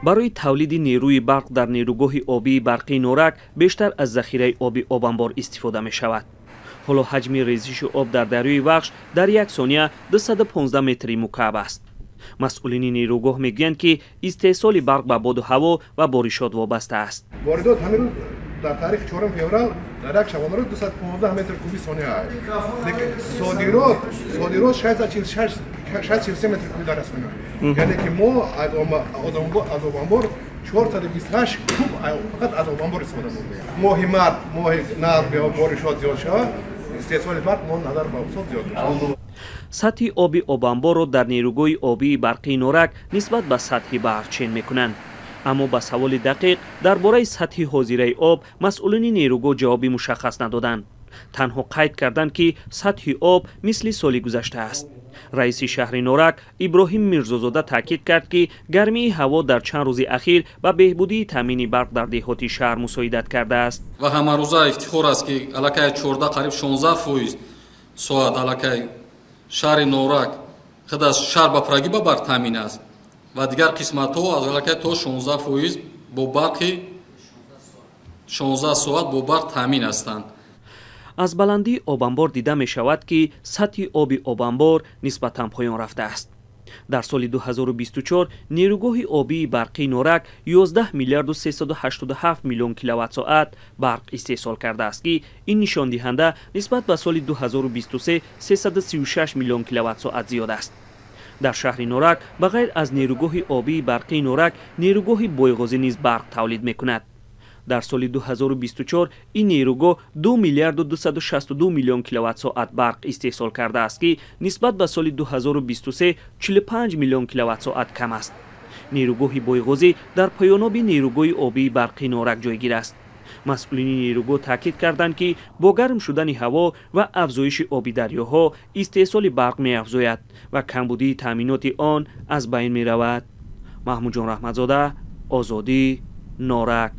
Барои тавлиди нерӯи барқ дар нерӯгоҳи обии барқии Норак бештар аз захираи оби обанбор истифода мешавад. Ҳоло ҳаҷми резиши об дар дарёи Вахш дар як сония 215 метри мукааб аст. Масъулини нерӯгоҳ мегӯянд, ки истеҳсоли барқ ба боду ҳаво ва боришот вобаста аст. Воридот ҳамин рӯз дар тарихи 4 феврал дар як шабонарӯз 215 метр куби сония аст. Лекин содирот 643 метр куби дар сония. Яъне ки мо аз обанбор 428 куб фақат аз обанбор истифода бурдаем. Моҳи март, моҳи нар боришот зиёд шавад, истеҳсоли барқ мо назар ба сол зиёд мешавад. Сатҳи оби обанборро дар нерӯгоҳи обии барқии Норак нисбат ба сатҳи баҳр чен мекунанд. Аммо ба саволи дақиқ дар бораи сатҳи ҳозираи об масъулини нерӯгоҳ ҷавоби мушаххас надоданд. Танҳо қайд карданд, ки сатҳи об мисли соли гузашта аст. Раиси шаҳри Норак Иброҳим Мирзозода таъкид кард, ки гармии ҳаво дар чанд рӯзи ахир ба беҳбудии таъмини барқ дар деҳоти шаҳр мусоидат кардааст. Ва ҳамарӯза ифтихор аст, ки аллакай 14, қариб 16% соат аллакай шаҳри Норак худ аз шаҳр ба пуррагӣ ба барқ таъмин аст ва дигар қисматҳо аз аллакай то 16% бо барқи 16 соат бо барқ таъмин ҳастанд. Аз баландии обанбор дида мешавад, ки сатҳи оби обанбор нисбатан поён рафтааст. Дар соли 2024 нерӯгоҳи обии барқии Норак 11 миллиарду 387 миллион киловатт-соат барқ истеҳсол кардааст, ки ин нишондиҳанда нисбат ба соли 2023 336 миллион киловатт-соат зиёд аст. Дар шаҳри Норак ба ғайр аз нерӯгоҳи обии барқии Норак нерӯгоҳи Бойғозӣ низ барқ тавлид мекунад. Дар соли 2024 ин нерӯгоҳ 2 миллиарду 262 миллион киловатт-соат барқ истеҳсол кардааст, ки нисбат ба соли 2023 45 миллион киловатт-соат кам аст. Нерӯгоҳи Бойғозӣ дар поёноби нерӯгоҳи обии барқии Норак ҷойгир аст. Масъулини нерӯгоҳ таъкид карданд, ки бо гарм шудани ҳаво ва афзоиши оби дарёҳо истеҳсоли барқ меафзояд ва камбудии таъминоти он аз байн меравад. Маҳмудҷон Раҳматзода, Озодӣ, Норак.